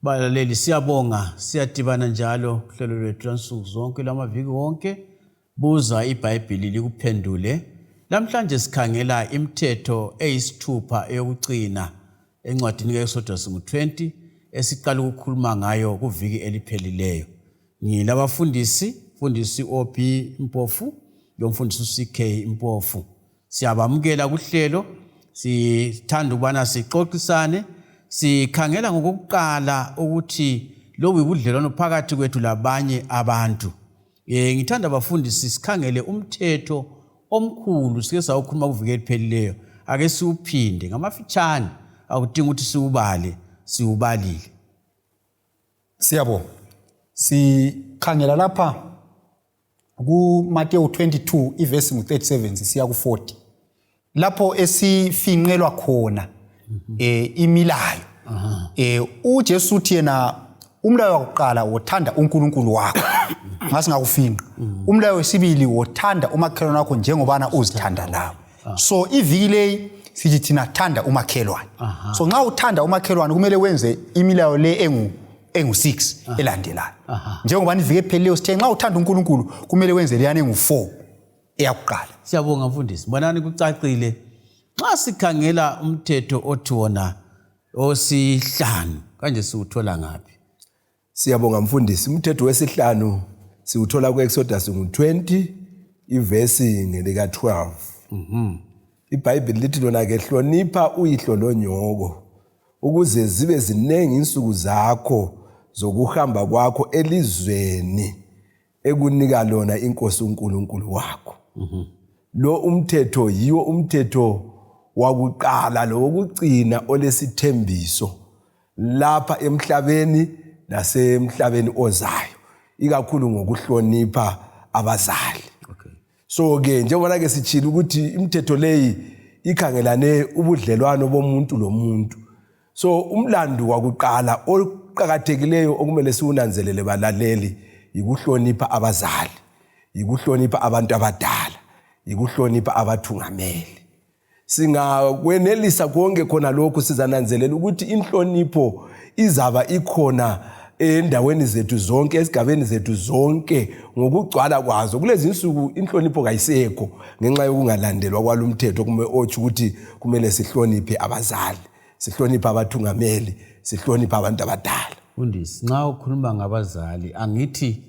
Balaleli siyabonga siyadibana njalo kuhlelo lwethu lwansuku zonke lwamaviki wonke buza iBhayibhili likuphendule. Lamhlanje sikhangela imithetho eyisithupha eyokucina encwadini kaExodus ngu-20 esiqala ukukhuluma ngayo kuviki eliphelileyo. Ngilabafundisi, mfundisi OB Mpofu lomfundisi uCK Mpofu. Siyabamukela kuhlelo, sithanda ukubana sixoxisane, sikhangela ngokokuqala ukuthi lobu yibudlelwano phakathi kwethu labanye abantu. Eh ngithanda bafundisi sikhangele umthetho omkhulu sike sawukhuluma kuviki eliphelileyo ake siwuphinde ngamafitshane akudingi ukuthi siwubale siwubalile. Siyabonga. Sikhangela lapha kuMateyu 22 ivesi ngu-37 sisiya ku-40 lapho esifinqelwa khona eh imilayo eh uJesu uthi yena umlayo wakuqala wothanda uNkulunkulu wakho ngasingakufinqa umlayo wesibili wothanda umakhelwane wakho njengobana uzithanda lawe so iviki leyi sithi thina thanda umakhelwane so nxa uthanda umakhelwane kumele wenze imilayo le engu engu-6 elandelayo njengoba niviki ephelileyo sithe nxa uthanda uNkulunkulu kumele wenze leyana engu-4 eyakuqala. Siyabonga mfundisi, bonani kucacile. Nxa sikhangela umthetho othi wona osihlanu kanje siwuthola ngaphi? Siyabonga mfundisi, umthetho wesihlanu siwuthola ku-Exodus ngu-20 ivesi ngelika-12. Mm IBhayibhili lithi lona-ke hlonipha uyihlo lonyoko ukuze zibe zinengi insuku zakho zokuhamba kwakho elizweni ekunika lona inkosi uNkulunkulu wakho. Lo umthetho yiwo umthetho wakuqala lowokucina olesithembiso lapha emhlabeni lasemhlabeni ozayo ikakhulu ngokuhlonipha abazali. Okay. So ke njengoba ke sitshilo ukuthi imithetho leyi ikhangelane ubudlelwano bomuntu lomuntu. So umlandu wakuqala oqakathekileyo okumele siwunanzelele balaleli yikuhlonipha abazali, yikuhlonipha abantu abadala, yikuhlonipha abathungameli. Singakwenelisa konke khona lokhu sizananzelela ukuthi inhlonipho izaba ikhona endaweni zethu zonke esigabeni zethu zonke ngokugcwala kwazo. Kulezi insuku inhlonipho kayisekho ngenxa yokungalandelwa kwalo umthetho kume otsho ukuthi kumele sihloniphe abazali, sihloniphe abathungameli, sihloniphe abantu abadala. Mfundisi, nxa ukhuluma ngabazali angithi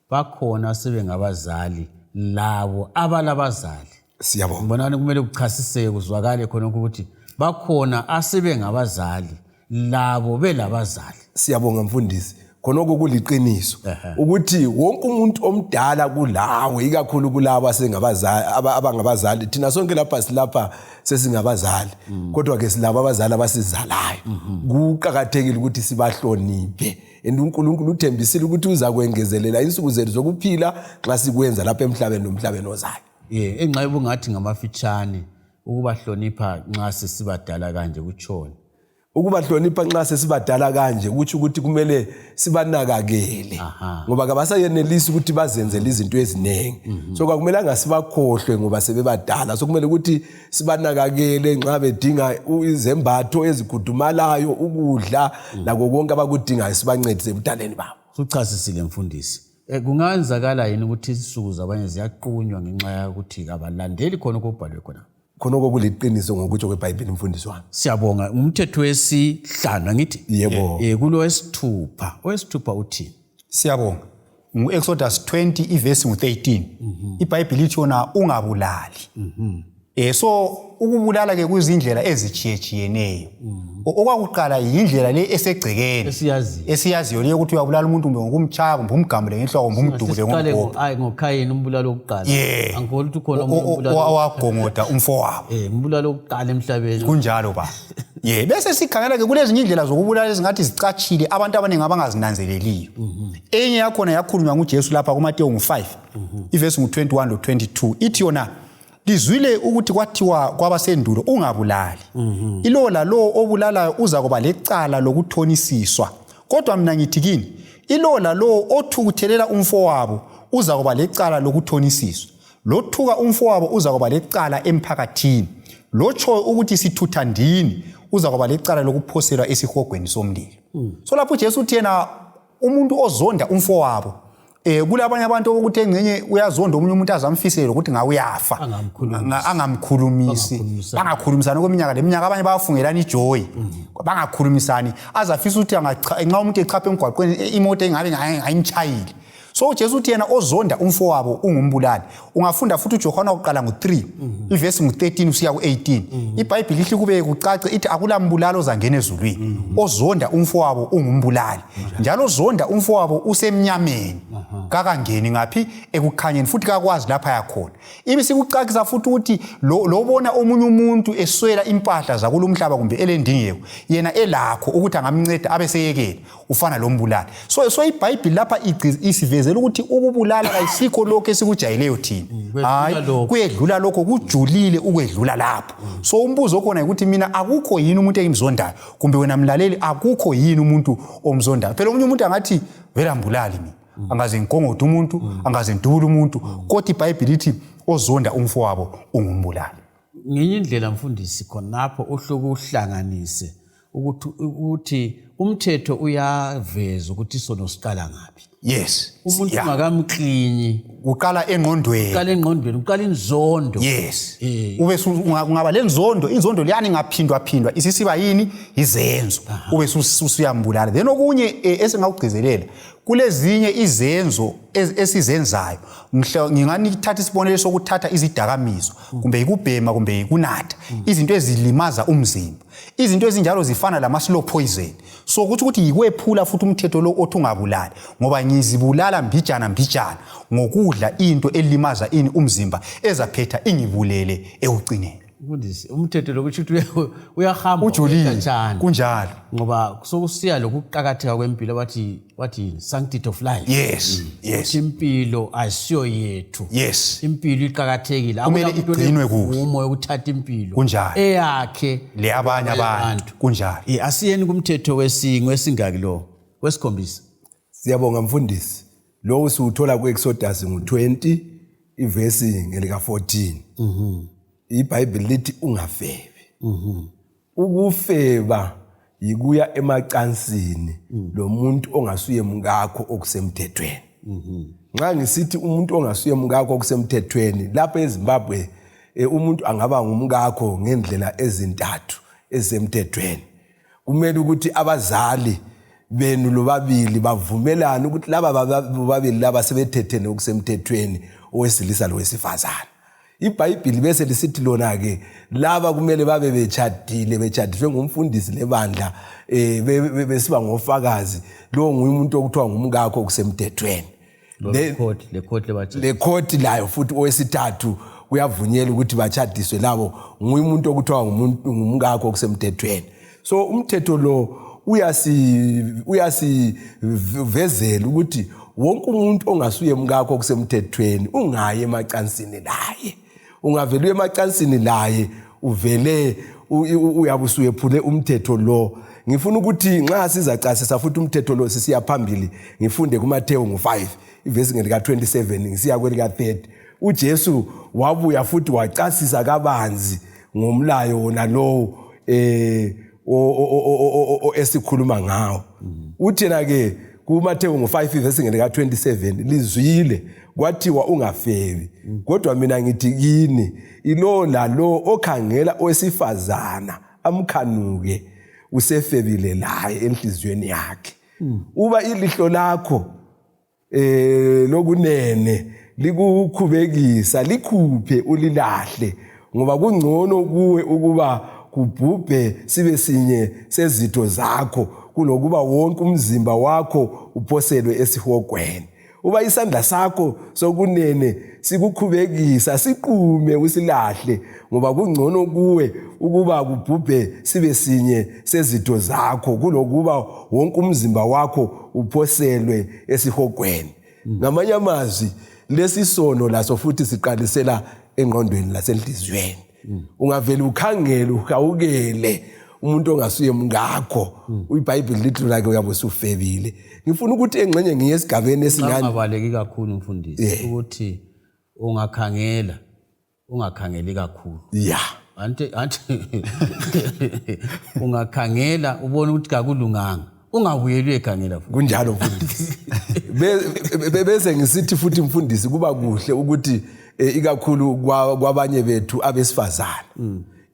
bakhona sebengabazali labo abalabazali. Siyabonga. Ngibonani kumele kuchasiseke kuzwakale khonokho ukuthi bakhona asebengabazali labo belabazali. Siyabonga mfundisi. Khonokho kuliqiniso ukuthi wonke umuntu omdala kulawe ikakhulu kulabo asengabazali abangabazali thina sonke lapha silapha sesingabazali mm. kodwa ke silabo abazali abasizalayo mm-hmm. kuqakathekile ukuthi sibahloniphe and uNkulunkulu uthembisile ukuthi uzakwengezelela insuku zethu zokuphila nxa sikwenza lapha emhlabeni nomhlabeni ozayo. Yeah, enxa ubungathi ngamafitshane ukubahlonipha nxa sesibadala kanje kutshoni? Ukubahlonipha nxa sesibadala kanje kutsho ukuthi kumele sibanakakele ngoba kabasayenelisi ukuthi bazenzele izinto eziningi mm -hmm. so kwakumelanga sibakhohlwe ngoba sebebadala so kumele ukuthi sibanakakele nxa bedinga izembatho ezigudumalayo ukudla mm. lako konke abakudingayo sibancedise ebudaleni babo. Suchasisile mfundisi. Eh, kungenzakala yini ukuthi izinsuku zabanye ziyaqunywa ngenxa yokuthi kabalandeli khona okubhalwe khona? Khonoko kuliqiniso ngokutsho kweBhayibhili mfundisi wami. Siyabonga. Umthetho wesihlanu angithi? Yebo. Eh kulo wesithupha. Owesithupha uthini? Siyabonga. Ngu-Exodus 20 ivesi ngu-13. IBhayibhili ithi yona ungabulali. Eh so ukubulala ke kuzindlela ezitshiyetshiyeneyo. Okwakuqala yindlela le esegcekeni. Esiyaziyo. Esiyaziyo le ukuthi uyabulala umuntu kumbe ngokumtshaya kumbe umgamule ngenhloko kumbe umdubule Siqale ngombhobho. hayi ngoKhayini umbulali wokuqala. Yeah. Angikholwa ukuthi ukhona omunye umbulali. Owagongoda umfowabo. Eh umbulali wokuqala emhlabeni. Kunjalo ba. Ye bese sikhangela ke kulezinye indlela zokubulala ezingathi zicatshile abantu abaningi abangazinanzeleliyo. Enye yakhona yakhulunywa nguJesu lapha kuMateyu ngu-5 ivesi ngu-21 lo-22 ithi yona lizwile ukuthi kwathiwa kwabasendulo ungabulali. Ilowo lalowo obulalayo uzakuba lecala lokuthonisiswa. Kodwa mina ngithi kini ilowo lalowo othukuthelela umfowabo uzakuba lecala lokuthonisiswa. Lothuka umfowabo uzakuba lecala emphakathini. Lotshoyo ukuthi sithuthandini Uzakuba lecala lokuphoselwa esihogweni somlilo. So lapho uJesu uthi yena umuntu ozonda umfowabo, kulabanye abantu ukuthi engxenye uyazonda omunye umuntu azamfisele ukuthi ngawe uyafa, angamkhulumisi, bangakhulumisani okweminyaka leminyaka. Abanye bayafungelana ijoyi, bangakhulumisani, azafisa ukuthi nxa umuntu echapha emgwaqweni imoto engabe ngayimchayile. So uJesu uthi yena ozonda umfowabo ungumbulali. Ungafunda futhi uJohana wokuqala ngu-3, ivesi ngu-13 usiya ku-18, iBhayibhili ihle kube kucace, ithi akulambulali ozangena ezulwini. Ozonda umfowabo ungumbulali, njalo ozonda umfowabo usemnyameni, kakangeni ngaphi ekukhanyeni, futhi kakwazi lapha yakhona. Ibe sikucacisa futhi ukuthi lobona omunye umuntu eswela impahla zakulo umhlaba kumbe elendingeko, yena elakho ukuthi angamnceda, abe seyekela, ufana lombulali. So iBhayibhili lapha isivezela ukuthi ukubulala kayisikho lokho esikujayeleyo thina. Hayi, kuyedlula lokho, kujulile ukwedlula lapho. So umbuzo okhona ukuthi mina akukho yini umuntu engimzondayo, kumbe wena mlaleli akukho yini umuntu omzondayo? Phela omunye umuntu angathi vele ambulali mina, angaze ngigongode umuntu, angaze ngidubule umuntu, kodwa iBhayibhili ithi ozonda umfowabo ungumbulali. Ngenye indlela, mfundisi, khonapho uhluke uhlanganise ukuthi umthetho uyaveza ukuthi isono siqala ngaphi. Umuntu ungakamklinyi, kuqala engqondweni. Kuqala engqondweni, kuqala inzondo. Yes. Ube kungaba lenzondo, inzondo leyani ingaphindwa phindwa isisiba yini? Izenzo. Ube usuyambulala. Then okunye esingakugcizelela, kulezinye izenzo esizenzayo, nginganithatha isibonelo sokuthatha izidakamizwa, kumbe yikubhema, kumbe yikunatha izinto ezilimaza umzimba. Izinto ezinjalo zifana lama-slow poison. So kuthi ukuthi yikwephula futhi umthetho lo othi ungabulali, ngoba ngizibulala mbijana mbijana ngokudla into elimaza ini umzimba, ezaphetha ingibulele ekucineni. Mfundisi, umthetho lo kusho ukuthi uyahamba ujulile uyatshana. Kunjalo. Ngoba sokusiya lokuqakatheka kwempilo, bathi wathi yini, sanctity of life. Ukuthi impilo ayisiyo yethu. Impilo iqakathekile. Kumele Akula muntu igcinwe kuhle. onemvumo yokuthatha impilo Kunjalo. eyakhe le abanye abantu. Kunjalo. Asiyeni kumthetho wesingaki lo? Wesikhombisa. Siyabonga, mfundisi. Lo siwuthola ku-Exodus ngu-20, ivesi ngelika-14. IBhayibheli lithi ungafebi. Ukufeba yikuya emacansini lo muntu ongasuye mkakho okusemthethweni. Nxa ngisithi umuntu ongasuye mkakho okusemthethweni, lapha eZimbabwe umuntu angaba ngumkakho ngendlela ezintathu ezisemthethweni. Kumele ukuthi abazali benu lobabili bavumelane ukuthi laba bobabili laba sebethethene okusemthethweni, owesilisa lowesifazana. IBhayibhili bese lisithi lona-ke laba kumele babe betshadile, betshadiswe ngumfundisi lebandla, besiba ngofakazi. Lowo nguye umuntu okuthiwa ngumkakho okusemthethweni. Le khoti layo futhi owesithathu kuyavunyelwa ukuthi batshadiswe labo, nguye umuntu okuthiwa ngumkakho okusemthethweni. So umthetho lo uyasivezela ukuthi wonke umuntu ongasuye mkakho okusemthethweni ungayi emacansini laye. Ungavele uye emacansini laye, uvele uyabe usuyephule umthetho lo. Ngifuna ukuthi nxa sizacasisa futhi umthetho lo sisiya phambili, ngifunde kuMathewu ngu-5, ivesi ngelika-27 ngisiya kwelika-30. UJesu wabuya futhi wacasisa kabanzi ngomlayo wona lowo esikhuluma ngawo. Uthena ke kuMathewu ngo-5 ivesi ngelika-27, lizwile kwathiwa ungafebi, kodwa mina ngithi kini, ilo lalo okhangela owesifazana amkhanuke usefebile laye enhliziyweni yakhe. Uba ilihlo lakho lokunene likukhubekisa, likhuphe ulilahle, ngoba kungcono kuwe ukuba kubhubhe sibe sinye sezitho zakho kunokuba wonke umzimba wakho uphoselwe esihogweni. Uba isandla sakho sokunene sikukhubekisa, siqume usilahle, ngoba kungcono kuwe ukuba kubhubhe sibe sinye sezitho zakho kunokuba wonke umzimba wakho uphoselwe esihogweni. Ngamanye amazwi, lesi sono laso futhi siqalisela engqondweni lasenhliziyweni. Ungavele ukhangele uhawukele umuntu ongasuye mngakho, iBhayibheli lithi lake uyabe usufebile. Ngifuna ukuthi engxenye ngiye esigabeni esingani Ungabaleki kakhulu, mfundisi, ukuthi ungakhangela ungakhangeli kakhulu. Anti anti ungakhangela ubone ukuthi kakulunganga ungabuyeli uyekhangela futhi. Kunjalo mfundisi. Bese ngisithi futhi mfundisi kuba kuhle ukuthi ikakhulu kwabanye bethu abesifazane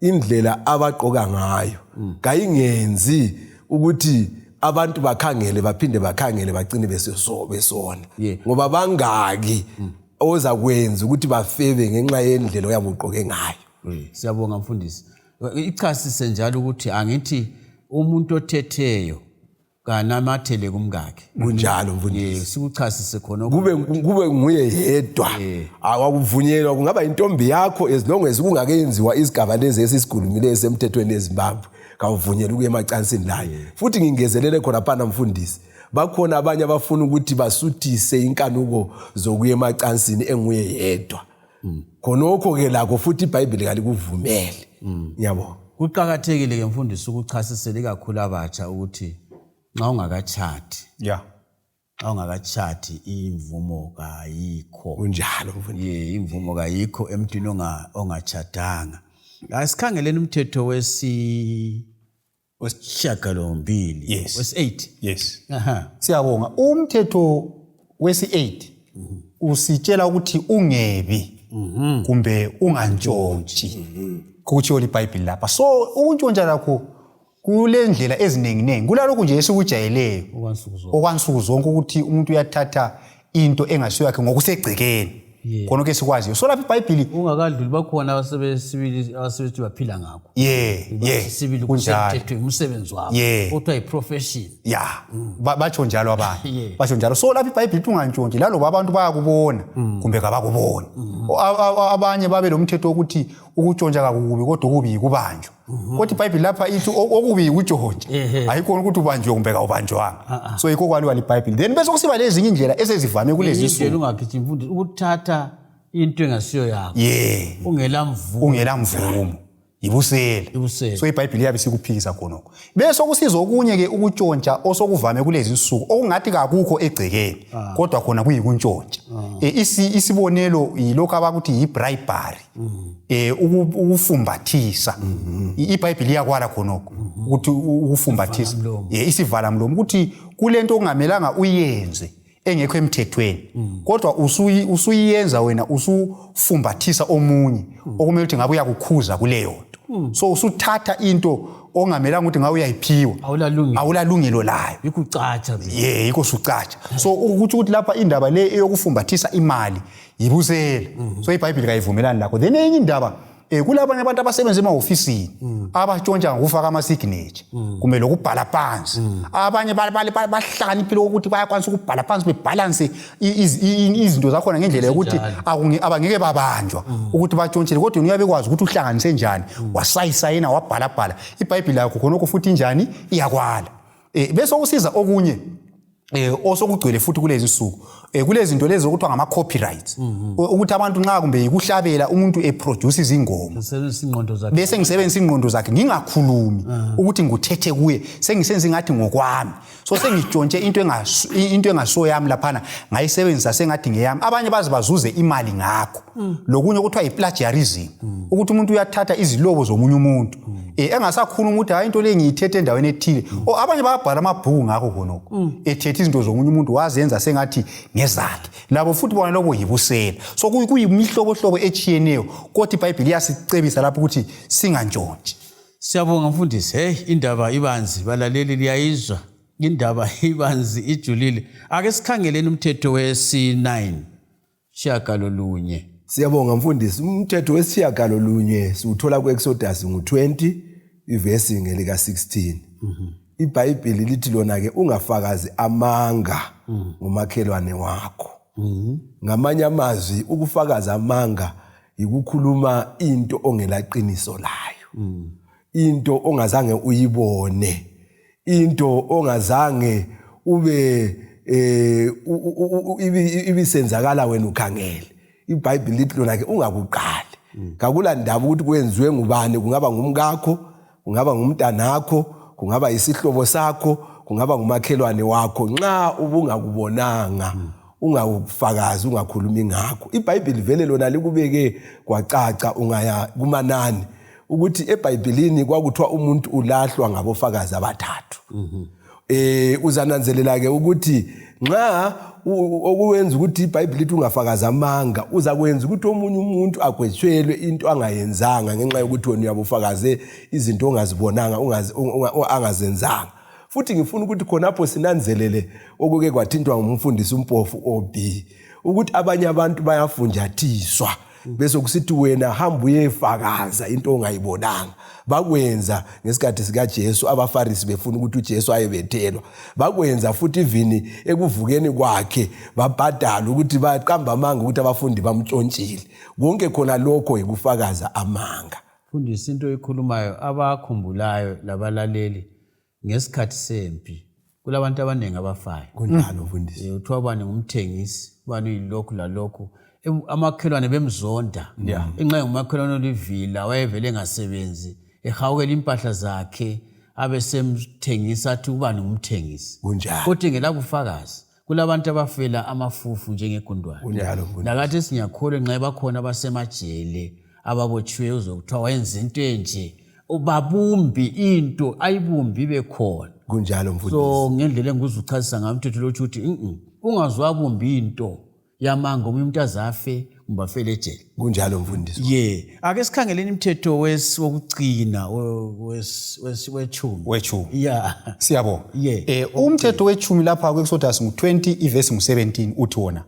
indlela abagqoka ngayo kayingenzi ukuthi abantu bakhangele baphinde bakhangele bagcine besona ngoba bangaki ozakwenza ukuthi bafebe ngenxa yendlela oyabe ugqoke ngayo. Siyabonga mfundisi. Ichasise njalo ukuthi angithi umuntu othetheyo kanamathele kumkakhe. Kunjalo mfundisi. Sikuchasise khona kube nguye yedwa. Awakuvunyelwa kungaba intombi yakho as long as kungakenziwa izigaba lezi esisikhulumileyo esemthethweni eZimbabwe kawuvunyelwa ukuya emacansini layo. Futhi ngingezelele khona phana mfundisi, bakhona abanye abafuna ukuthi basuthise inkanuko zokuya emacansini enguye yedwa. Khonokho ke lakho futhi iBhayibheli kalikuvumele. Ngiyabonga. Kuqakathekile ke mfundisi ukuchasisela ikakhulu abatsha ukuthi nxa ungakatshati, nxa ungakatshati imvumo kayikho. Kunjalo mfundisi. Imvumo kayikho emntwini ongatshadanga. Asikhangeleni umthetho wesishiyagalombili. Yes. Wesi-8. Yes. Siyabonga. Umthetho wesi-8 usitshela ukuthi ungebi kumbe ungantshontshi. Kutshiwo iBhayibheli lapha. So ukuntshontsha lakho kulendlela eziningi-ningi. Kulalokhu nje esikujayeleyo okwansuku zonke ukuthi umuntu uyathatha into engasiyo yakhe ngokusegcekeni. Khona ke sikwaziyo. So lapha iBhayibheli ungakadluli bakhona abasebesibili abasebethi baphila ngakho. Sibili kusemthethweni umsebenzi wabo. Kuthiwa yi-profession. Batsho njalo abanye. Batsho njalo. So lapha iBhayibheli ithi ungantshontshi laloba abantu bayakubona kumbe kabakuboni. Abanye babe lomthetho wokuthi ukutshontsha kakubi kodwa okubi yikubanjwa. Kodwa iBhayibheli lapha ithi okubi yikutshontsha. Ayikhona ukuthi ubanjiwe kumbe kawubanjwanga. So yikho kwaliwa liBhayibheli. Then bese kusiba lezinye indlela esezivame kulezi insuku. Ungagijimi mfundisi ukuthatha into engasiyo yakho. Ungela mvumo. Ungela mvumo. Yibusela. So iBhayibheli iyabe sikuphikisa khonokho. Bese kusiza okunye ke ukutshontsha osokuvame kulezi insuku okungathi kakukho egcekeni kodwa khona kuyikuntshontsha. Isibonelo yilokho abakuthi yibribery. Ukufumbathisa. iBhayibheli iyakwala khonokho ukuthi ukufumbathisa. Isivala mlomo ukuthi kulento okungamelanga uyenze engekho emthethweni kodwa usuyenza wena usufumbathisa omunye okumele ukuthi ngabe uyakukhuza kuleyo nto. So usuthatha into ongamelanga ukuthi ngabe uyayiphiwa, awulalungelo layo, ikucatsha. Yikho sucatsha. So ukuthi ukuthi lapha indaba le eyokufumbathisa imali yibusela. So iBhayibheli kayivumelani lakho. Then enye indaba kulabanye abantu abasebenza emahofisini abatshontsha ngokufaka ama-signature kumbe lokubhala phansi. Abanye bahlakaniphile ukuthi bayakwanisa ukubhala phansi bebhalanse izinto zakhona ngendlela yokuthi abangeke babanjwa ukuthi batshontshele, kodwa uyabe kwazi ukuthi uhlanganise njani, wasayisayina wabhalabhala. iBhayibheli lakho khonokho futhi injani iyakwala. Bese kusiza okunye osokugcwele futhi kulezi insuku kulezinto lezi okuthiwa ngama copyrights, ukuthi abantu nxa kumbe yikuhlabela umuntu eproduce izingoma bese ngisebenzisa ingqondo zakhe ngingakhulumi ukuthi nguthethe kuye, sengisenza ingathi ngokwami. So sengitshontshe into engaso yami laphana ngayisebenzisa sengathi ngeyami. Abanye baze bazuze imali ngakho. Lokunye okuthiwa yi-plagiarism, ukuthi umuntu uyathatha izilobo zomunye umuntu engasakhuluma ukuthi hayi into le ngiyithethe endaweni ethile. Abanye bayabhala amabhuku ngakho khonokho, ethethe izinto zomunye umuntu wazenza sengathi ngezakhe. Labo futhi bona lobo yibusela. So kuyimihlobohlobo etshiyeneyo, kodwa iBhayibheli iyasicebisa lapho ukuthi singantshontshi. Siyabonga mfundisi. Hey, indaba ibanzi, balaleli liyayizwa. Indaba ibanzi ijulile. Ake sikhangeleni umthetho wesi-9 shiyagalolunye. Siyabonga mfundisi. Umthetho wesishiyagalolunye siwuthola ku-Exodus ngu-20 ivesi ngelika 16. iBhayibheli lithi lona ke ungafakazi amanga ngomakhelwane wakho. Ngamanye amazwi ukufakaza amanga yikukhuluma into ongelaqiniso layo. Into ongazange uyibone, into ongazange ube ibisenzakala wena ukhangele. iBhayibheli lithi lona ke ungakuqali. Kakula ndaba ukuthi kwenziwe ngubani, kungaba ngumkakho, kungaba ngumntanakho, kungaba isihlobo sakho, kungaba ngumakhelwane wakho. Nxa ubungakubonanga ungakufakazi, ungakhulumi ngakho. iBhayibheli vele lona likubeke kwacaca. Ungaya kumanani Ukuthi eBhayibhelini kwakuthiwa umuntu ulahlwa ngabofakazi abathathu. Uzananzelela ke ukuthi nxa okwenza ukuthi iBhayibheli lithi ungafakazi amanga, uzakwenza ukuthi omunye umuntu agwetshelwe into angayenzanga ngenxa yokuthi wena uyabufakaze izinto ongazibonanga, angazenzanga. Futhi ngifuna ukuthi khonapho sinanzelele okuke kwathintwa ngumfundisi uMpofu OB, ukuthi abanye abantu bayafunjathiswa bese kusithi wena hamba uyefakaza into ongayibonanga. Bakwenza ngesikhathi sikaJesu, abaFarisi befuna ukuthi uJesu ayebethelwa. Bakwenza futhi ivini ekuvukeni kwakhe, babhadala ukuthi baqamba amanga ukuthi abafundi bamtshontshile. Konke khona lokho yikufakaza amanga. Mfundisi, into oyikhulumayo abakhumbulayo labalaleli, ngesikhathi sempi kulabantu abaningi abafayo. Kunjalo, mfundisi. Kuthiwa bani ngumthengisi, bani uyilokhu lalokhu. Amakhelwane bemzonda. Inxa ngumakhelwane olivila, wayevele engasebenzi, ehawukela impahla zakhe, abesemthengisa athi ubani ngumthengisi. Kunjalo. Kodwa engelabufakazi. Kulabantu abafela amafufu njengegundwane. Kunjalo, mfundisi. Lakathi singiyakholwa nxa bakhona abasemajele ababotshiwe uzokuthiwa wayenza into enje, babumbi into ayibumbi bekhona. Kunjalo, mfundisi. So ngendlela engizuchazisa ngayo umthetho lo uthi ungazwabumbi into yamanga omunye umuntu azafe kumbe afele ejele. Kunjalo, mfundisi. Ye, ake sikhangeleni umthetho wokugcina wetshumi. Wetshumi. Yeah. Siyabonga. Yeah. Umthetho wetshumi lapha ku-Exodus ngu-20 ivesi ngu-17 uthi wona,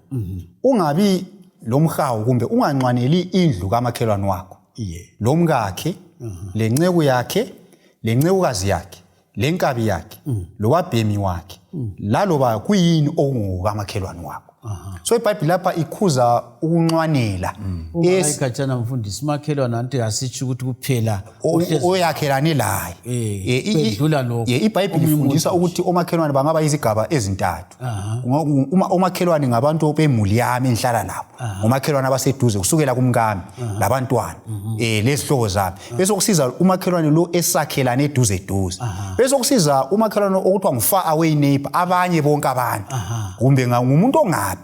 ungabi lomhawu kumbe unganxwaneli indlu kamakhelwane wakho. Yeah. Lomkakhe, lenceku yakhe, lencekukazi yakhe, lenkabi yakhe, lowabhemi wakhe, laloba kuyini okungokamakhelwane wakho. So iBhayibheli lapha ikhuza ukunxwanela. Ungayikhatshana mfundisi, makhelwane anti asitsho ukuthi kuphela oyakhelane laye. Kwedlula lokho. IBhayibheli ifundisa ukuthi omakhelwane bangaba izigaba ezintathu. Uma omakhelwane ngabantu bemuli yami engihlala nabo, ngomakhelwane abaseduze kusukela kumkami labantwana, lezihlobo zami. Bese kusiza umakhelwane lo esakhelane eduze duze. Bese kusiza umakhelwane okuthiwa ngu far away neighbor, abanye bonke abantu. Kumbe ngumuntu ongaphi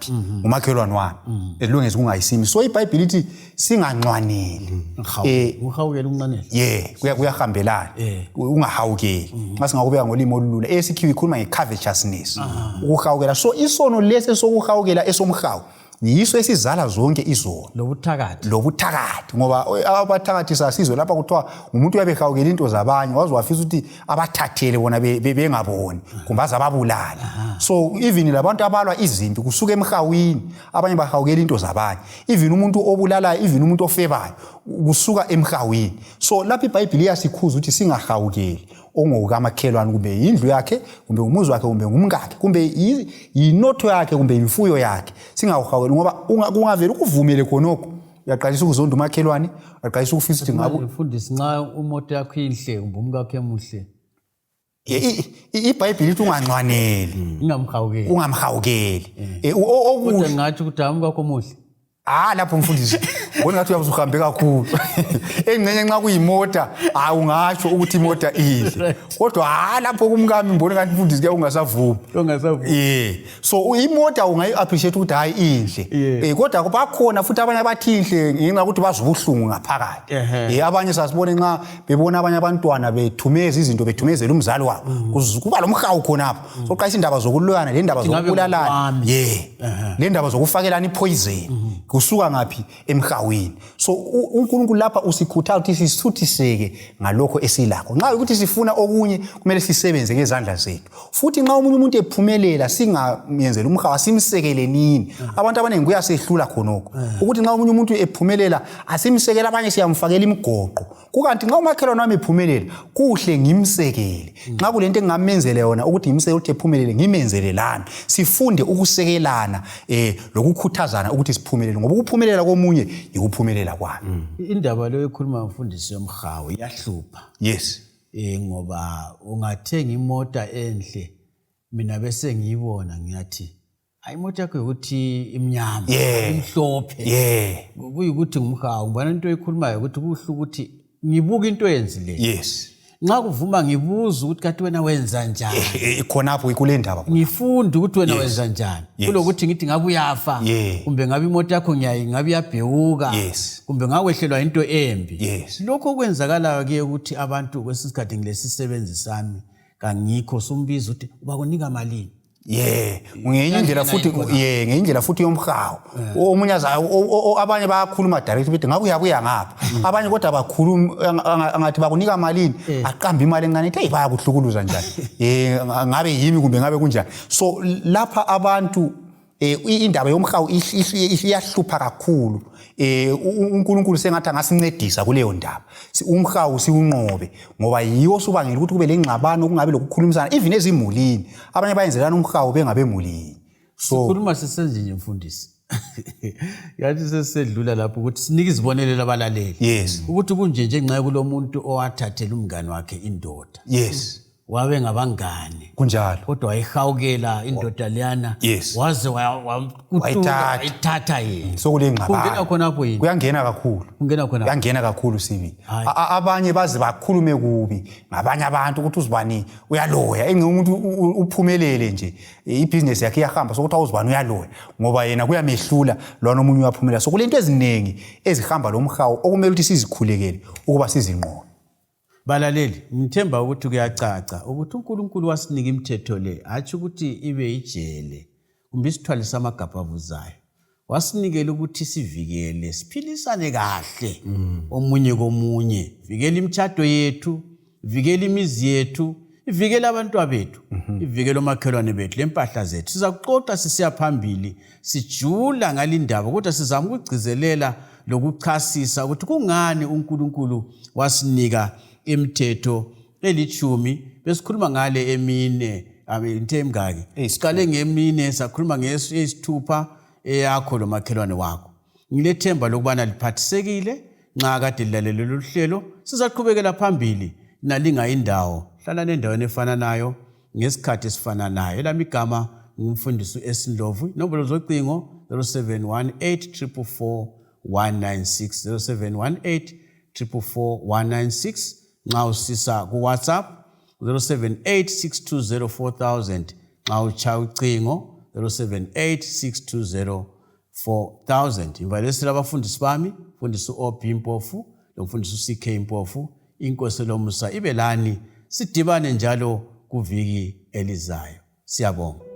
umakhelwane wami. Elungeza kungayisimi. So iBhayibheli ithi singanxwaneli. Uhawukele ukunxwanela. Yeah, kuyahambelana. Ungahawukeli. Nxa singakubeka ngolimi olulula, esikhiwa ikhuluma nge-covetousness. Ukuhawukela. So isono lesi sokuhawukela esomhawu yiso esizala zonke izono. Lobuthakathi. Lobuthakathi, ngoba abathakathi sasizwe lapha kuthiwa ngumuntu uyabe ehawukela into zabanye, waze wafisa ukuthi abathathele bona bengaboni, kumbe aze ababulale. So even labantu abalwa izimpi kusuka emhawini, abanye bahawukela into zabanye. Even umuntu obulalayo, even umuntu ofebayo, kusuka emhawini. So lapha iBhayibheli iyasikhuza ukuthi singahawukeli ongokamakhelwane, kumbe yindlu yakhe, kumbe umuzi wakhe, kumbe ngumkakhe, kumbe yinotho yakhe, kumbe imfuyo yakhe. Singawuhawukeli, ngoba kungavele ukuvumele khonokho, uyaqalisa ukuzonda umakhelwane, uyaqalisa ukufisa ukuthi ngabe Mfundisi, nxa umoto yakho inhle kumbe umkakho emuhle, iBhayibheli lithi unganxwaneli. Ungamhawukeli. Ungamhawukeli. Kodwa Okuhle. ngathi ukuthi hayi, umkakho omuhle. Lapho mfundisi, ubona ngathi uyabe usuhambe kakhulu. Engxenye nxa kuyimota, ungasho ukuthi imota inhle. Kodwa lapho kumkami ngibona ngathi mfundisi kuya ungasavumi. Ungasavumi. So imota ungayi-appreciate ukuthi hayi inhle. Kodwa bakhona futhi abanye abathi inhle ngenxa yokuthi bazwa ubuhlungu ngaphakathi. Abanye sasibone nxa bebona abanye abantwana bethumeza izinto, bethumezela umzali wabo. Kuba lomhawu khonapho. So qalisa indaba zokulwana, le ndaba Ingabe zokubulalana. ngokwami. Le ndaba zokufakelana ipoison. Kusuka ngaphi? Emhawini. So uNkulunkulu lapha usikhuthaza ukuthi sisuthiseke ngalokho esilakho. Nxa ukuthi sifuna okunye kumele sisebenze ngezandla zethu. Futhi nxa omunye umuntu ephumelela singamenzeli umhawu, asimsekele nini. Abantu abaningi kuyasehlula khonokho. Ukuthi nxa omunye umuntu ephumelela asimsekele, abanye siyamfakela imigoqo. Kukanti nxa umakhelwane wami ephumelela kuhle ngimsekele. Nxa kulento engingamenzela yona ukuthi ngimsekele ukuthi ephumelele, ngimenzele lami. Sifunde ukusekelana lokukhuthazana ukuthi siphumelele, ngoba ukuphumelela komunye yikuphumelela kwami. Indaba leyo ekhuluma mfundisi yomhawu iyahlupha. Ngoba ungathenga imota enhle, mina bese ngiyibona ngiyathi hayi, imota yakho ukuthi imnyama, imhlophe. Kuyikuthi ngumhawu. Ngibona into oyikhulumayo ukuthi kuhle ukuthi ngibuke into oyenzileyo. Nxa kuvuma ngibuza ukuthi kanti wena wenza njani. Khonapho kule ndaba. Ngifunda ukuthi wena wenza njani. Kulokuthi ngithi ngabe uyafa kumbe ngabe imoto yakho ngiyayi ngabe iyabhewuka kumbe ngawehlelwa into embi. Lokho okwenzakalayo ke ukuthi abantu kwesinye isikhathi ngilesisebenzi sami kangikho sumbiza ukuthi ubakunika malini. Ye, ngenye indlela futhi, ye, ngenye indlela futhi yomhawu. Omunye aza abanye bayakhuluma direct bethi ngabe uyabuya ngapha. Abanye kodwa bakhuluma angathi bakunika malini, aqamba imali encane ethi hey bayakuhlukuluza njani. Ngabe yimi kumbe ngabe kunjani. So lapha abantu indaba yomhawu iyahlupha kakhulu. uNkulunkulu sengathi angasincedisa kuleyo ndaba. Umhawu siwunqobe ngoba yiwo osubangela ukuthi kube lengxabano, kungabi lokukhulumisana even ezimulini. Abanye bayenzelana umhawu bengabemulini. So sikhuluma sisenze nje mfundisi. Yathi sesedlula lapho ukuthi sinike izibonelelo abalaleli. Ukuthi kunje nje nxa kulomuntu owathathela umngane wakhe indoda. Wabe ngabangane. Kunjalo. Kodwa wayihawukela indoda leyana. Waze wayithatha yena. Sokulengxabano. Kungena khonapho yini? Kuyangena kakhulu. Kungena khonapho. Kuyangena kakhulu sibili. Abanye baze bakhulume kubi ngabanye abantu ukuthi uzibani uyaloya. Enye umuntu uphumelele nje ibhizinesi yakhe iyahamba sokuthi awuzibani uyaloya ngoba yena kuyamehlula lwana omunye uyaphumela. So kulento eziningi ezihamba lomhawu okumele ukuthi sizikhulekele ukuba sizinqobe. Balaleli, ngithemba ukuthi kuyacaca ukuthi uNkulunkulu wasinika imithetho le, hatshi ukuthi ibe ijele kumbe isithwale samagabha avuzayo. Wasinikela ukuthi sivikele, siphilisane kahle omunye komunye, vikela imitshato yethu, vikela imizi yethu, ivikele abantwabethu, ivikele omakhelwane bethu lempahla zethu. Sizakuxoxa sisiya phambili sijula ngalindaba, kodwa sizama ukugcizelela lokuchasisa ukuthi kungani uNkulunkulu wasinika imithetho elitshumi. Besikhuluma ngale emine, into emingaki? Siqale ngemine, sakhuluma ngeyisithupha eyakho lomakhelwane wakho. Ngilethemba lokubana liphathisekile nxa kade lilalele lolu hlelo. Sizaqhubekela phambili nalinga indawo, hlalani endaweni efananayo ngesikhathi esifananayo. Elami igama ngumfundisi u-S Ndlovu. Inombolo zocingo 0718 444 196, 0718 444 196. Nxa usisa ku WhatsApp 078 620 4000, nxa utshaya ucingo 078 620 4000. Ngivalesela abafundisi bami, mfundisi u-O.B Mpofu lomfundisi u-C.K Mpofu. Inkosi lomusa ibe lani, sidibane njalo kuviki elizayo. Siyabonga.